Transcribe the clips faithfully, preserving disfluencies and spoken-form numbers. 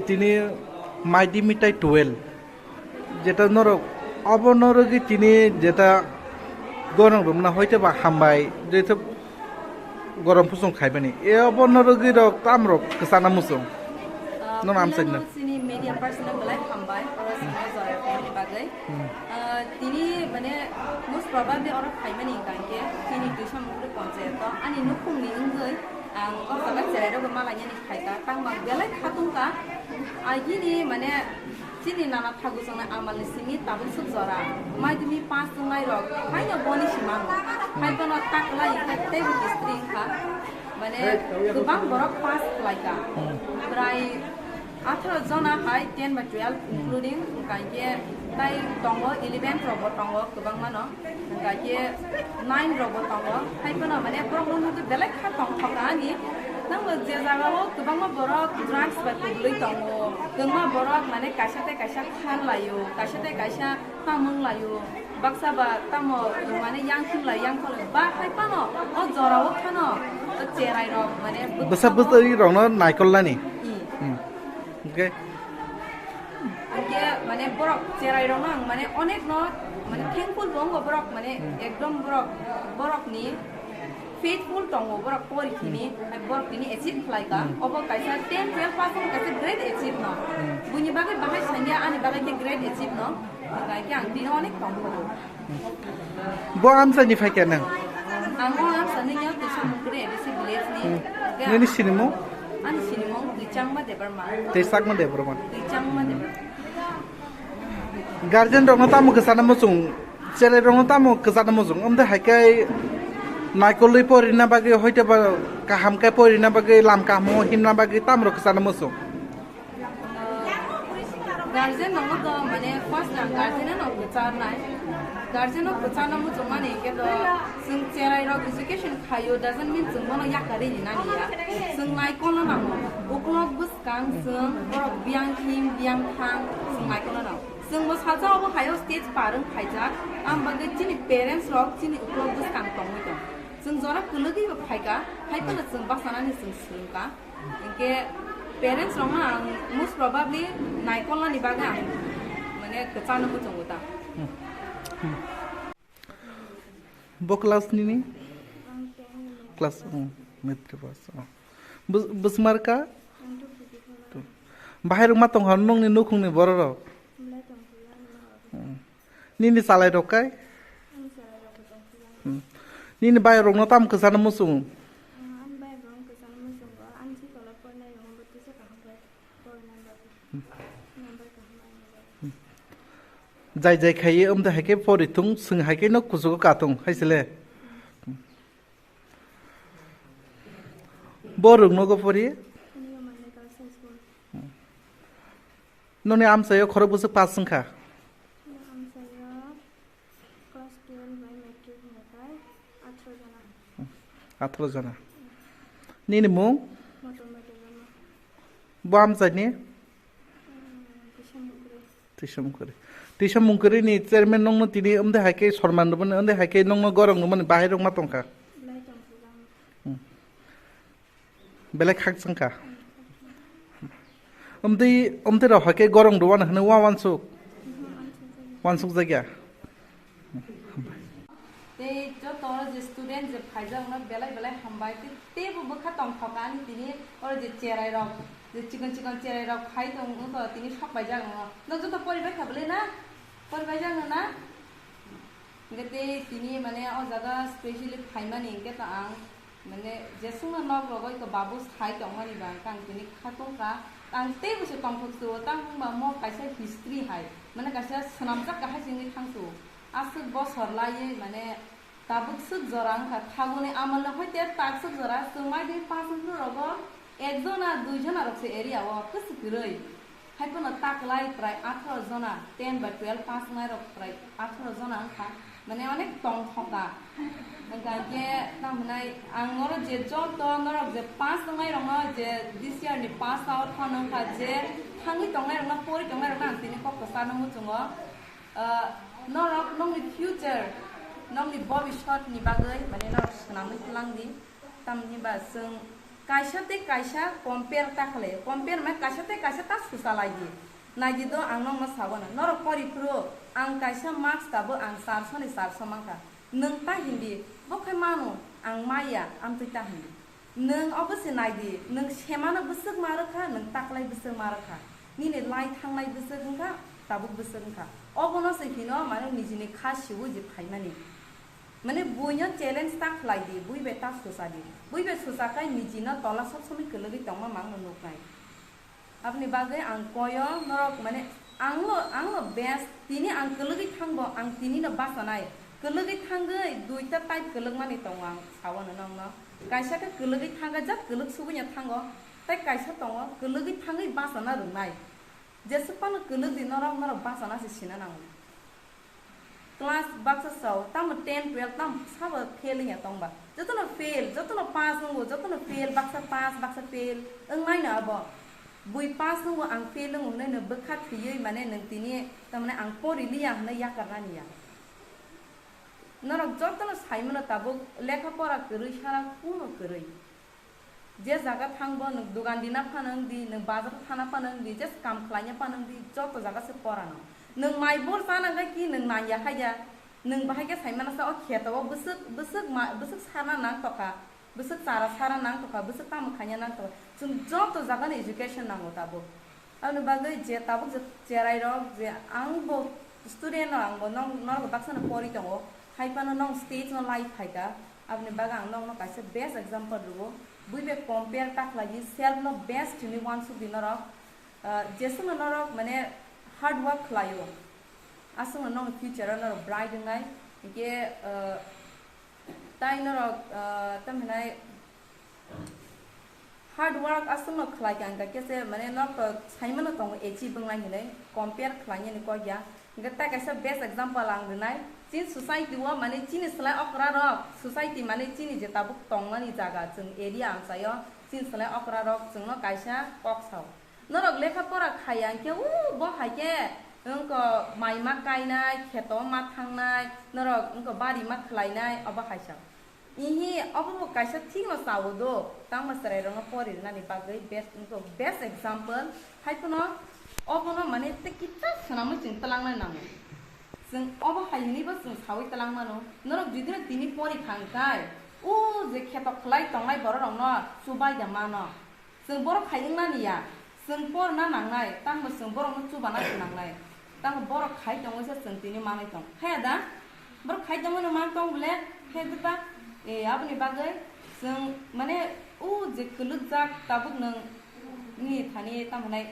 Tini Maidi Mitai twelve, jeta norok obo norogwi tini jeta gorong romna hoite ba hambai jeta gorom pusong khaibani. E obo norogwi rok tamrok kwchana muchung. Ah, nono amchaino. Chini media person belai hambai, oro sini jora khaibani bagwi. Hmm. Ah, tini mane most probably oro khaimani hingka hingke chini Tuisamukri ponchayato ani nukhungni wngwi ang o jaga cherai rokbo malainani khaika, tangma belai khatungka. Agini mane chini nana thagu chongnai amalni simi tabuk suk jora maidumi pass wngnai rok haino boni simano. Hai bono taklai hingke teibo history wngkha. Mane kwbang borok pass khlaika. Bwrai atharo jona hai ten ba twelve including, hingkha khe tai tongo eleven rok bo tongo kwbangma no, hingkha khe nine rok bo tongo, hai phano mane borok no nugwi belai kha tongthok ani. Nangbo je jaga o kwbangma borok drugs bai kwbwlwi tongo, kwbangma borok mane kaisa tei kaisa khan laio, kaisa tei kaisa tamo wng laio, baksa ba tamo mane yang thim lai yang thok lai ba hai phano o jora o phano o cherai rok mane bwsa bwtwi rok no naikol nani. Hmm. Hingke? Hingke mane borok cherai rok no ang mane onek no mane thankful bo wngo borok mane ekdom borok, borok ni faithful tongo borok pori khini, hai borok tini achieve khlai ka. Obo kaisa ten twelve pass wngkha kaisa great achieve no. Buini bagwi bahai sanya ani bagwi khe great achieve no. Hingkha khe ang tini onek tongkho. Bo amchaini phaikha nang? Ang o amchaini yo Tuisamukri A D C village ni. Nini sinimung? Ani sinimung Tuichangma Debbarma. Tuichangma Debbarma. Tuichangma Debbarma. Guardian rokno tamo kwchana muchung, cherai rokno tamo kwchana muchung, omde haikai naikolwi porina bagwi hoite ba kaham khe porina bagwi lam kaham himna bagwi tamo rok kwchana muchung. Guardian rokno to mane first ang guardian no kwcharnai. Guardian no kwcharna muchungmani hingke to chwng cherai rok education khaio doesn't mean chwng bono yakarwi rinani ya. Chwng naikolno nango. Uklok bwskang chwng borok biyang him biyang thang chwng naikolno nango. Chwng bo salsa obo haio stage par wng khaijak. Ang bagwi chini parents rok chini uklok bwskang tongwi tong. Chwng jora kwlwgwi bo phaika, hai phano chwng bachanani chwng swrwngkha. Hingke parents rokno ang most probably naikolnani bagwi ang mane kwchano muchungo ta. Bo class nini? Class, um, matric pass. Oh. Bus-, busmarka? Bahai rok ma tong hwn nungni nukhungni borok rok? Hmm. Nini salai rok kai? Hmm. Nini bai rokno tam kwchana muchung? Jai jai khaiwi, omde hai khe pori thung, chwng hai khe no kuchugo katung, hai se le. Bo rwng nogo pori? Nini amchaio khorok bwswk pass wngkha? Class twelve bai matric hwnkhai atharo jona. Atharo jona. Nini mung? Motor Meter Rama. Bo amchaini? Hmm, Tisha Mukri. Tisha Mukri. Tisha Mukri ni chairman nongno tini omde hai khe sorman rwmani, omde hai khe nongno gorok rwmani bahai rok ma tongkha. Belai tongthok ang. Hmm. Belai khakchangkha. Omtwi, omtwi rok hai khe gorong rwani hwnwi wa wansuk? Wansuk jakya. Tei joto je student je phaijak no belai belai hambai. Tei, teibo bwkha tongthok ani tini oro je cherai rok, je chikon chikon cherai rok phai tong wngkha tini sok paijak no. Nok joto pori bai kha bwle na? Pori bai jak no na? Hingke tei tini mane o jaga specially phaimani hingke to ang mane jeswkno nok rogo eko babu sai tongmani ba hingke ang tini kha tongkha. Ang teibo se tongthok se o, tamo wngkha mo kaisa history hai, mane kaisa swnamjak kahai se wngwi thang se o. Aswk bosor laiwi mane Tabuk swk jora wngkha, thaguni amalni hoite tak swk jora, chwng mai di pass wngphru rogo ekjona, duijona rok se area o kwswk kwrwi. Haiphano taklai prai atharo jona, ten ba twelve pass wngnai rok prai atharo jona wngkha, mane onek tongthoka. Hwnkha hwnkhe tamo hwnai ang norok je joto norok je pass wngnai rokno je this year ni pass out phano wngkha je thangwi tongnai rokno pori tongnai rokno ang tini kok kwcharno muchungo. Ah, norok nokni future, nokni bobisot ni bagwi mane norok swnamwi tlang di. Tamni ba chwng kaisa tei kaisa compare ta khlai, compare mai kaisa tei kaisa ta susa lai di. Nai di do ang nokno sabo na. Norok pori phuru ang kaisa marks tabo ang charso ni charso mankha. Nwng ta hindi, bo khai mano, ang maya, amtwi ta hindi. Nwng obo se nai di, nwng semano bwswk ma rwkha, nwng taklai bwswk ma rwkha. Nini lai thangnai bwswk wngkha, tabuk bwswk wngkha. Obono se hino mane nijini kha siwi je phaimani. Mane buino challenge ta khlai di, bui bai ta susa di. Bui bai susa khai nijino tola sob somoi kwlwgwi tongma mangno nuknai. Aboni bagwi ang koyo norok mane angno, angno best, tini ang kwlwgwi thangbo ang tinino bachanai. Kwlwgwi thangwi duita type kwlwkmani tongo ang saono nokno. Kaisa khe kwlwgwi thangkha jat kwlwk sugwino thango, tei kaisa tongo kwlwgwi thangwi bachana rwnai. Jeswk phano kwlwk di norok, norok bachana se sina nango. Class baksa sao, tamo ten, twelve tamo sabo fail wngya tongba. Jotono fail, jotono pass wngo, jotono fail, baksa pass, baksa fail wngnaino abo. Bui pass wngo, ang fail wngo hwnwi no bwkha thwiwi mane nwng tini tamni ang pori liya hwnwi yakarnani ya. Norok jotono saimano tabuk lekha pora kwrwi sara kuno kwrwi. Je jaga thangbo nwng dogan dina phano wng di, nwng bazar thana phano wng di, just kam khlaina phano wng di, joto jaga se pora no. Nwng mai bor chana hwnkhe ki nwng nangya khaida, nwng bahai khe saimano sa o kheto o bwswk, bwswk ma, bwswk sana nang tokha, bwswk chara sara nang tokha, bwswk tamo khaina nang tokha. Chwng joto jaga ni education nango tabuk. Aboni bagwi je tabuk je cherai rok je ang bo student no ang bo nong norok baksa no pori tongo, hai phano nong stage no live phaikha, aboni bagwi ang nokno kaisa best example rwo, bui bai compare ta khlai di, self no best hinwi uansuk di norok. Ah, jeswkno norok mane hard work khlaio, aswkno nong future o norok bright wngnai, hinkhe, ah, tai norok, ah, tamo hinai, hard work aswkno khlai kha, hwnkha khe se, mane, nok to saimano tongo achieve wngnai hinwi, compare khlainani kok ya. Hwnkhe tai kaisa best example ang rwnai, chini society o, mane, chini slai okra rok, society, mane, chini je tabuk tongmani jaga, chwng area amchaio, chini slai okra rok chwngno kaisa kok sao. Norok lekha pora khaiya hwnkhe, o, bo hai khe, wngkha mai ma kainai, kheto ma thangnai, norok wngkha bari ma khlainai, obo hai sao. Ihi, obo bo kaisa thikno sao do, tangma chwrairokno pori rwnani bagwi best, wngkha best example. Hai phano obono mane tei kisa swnamwi chwng twlangnai nango. Chwng obo hai hwnwi bo chwng saui twlang mano. Norok judino tini pori kha hwnkhe, o je kheto khlai tongnai bororokno chubai da mano. Chwng borok khai wngnani ya, chwng porna nangnai, tangbo chwng borokno chubana se nangnai. Tangbo borok khai tongwi se chwng tini manwi tong. Haya da? Borok khai tongwi no man tong bole, khe deba? E, aboni bagwi chwng, mane, o je kwlwkjak tabuk nwng ni thani tamo hwnai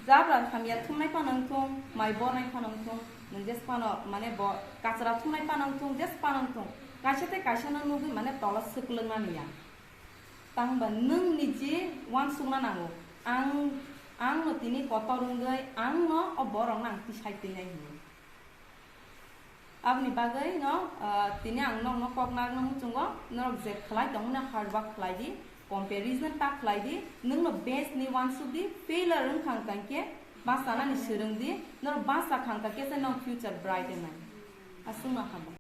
jabra hamya thumnai phano wngthung, mai bornai phano wngthung, nwng jes phano, mane, bo kachra thumnai phano wngthung, jes phano wngthung, kaisa tei kaisa no nugwi, mane, tola swkwlwng mani ya. Tangba nwng niji uansukna nango, ang, ang no tini kotor wngwi ang no o borok no ang tisai twinai hinwi. Aboni bagwi no, ah, tini ang nokno kok narwkna muchungo, norok je khlai tongmani hard work khlai di, comparison ta khlai di, nwng no best ni uansuk di, failure wngkha hwnkha khe bachanani swrwng di, norok bacha kha hwnkha khe se nwng future bright wngnai. Aswkno hambai.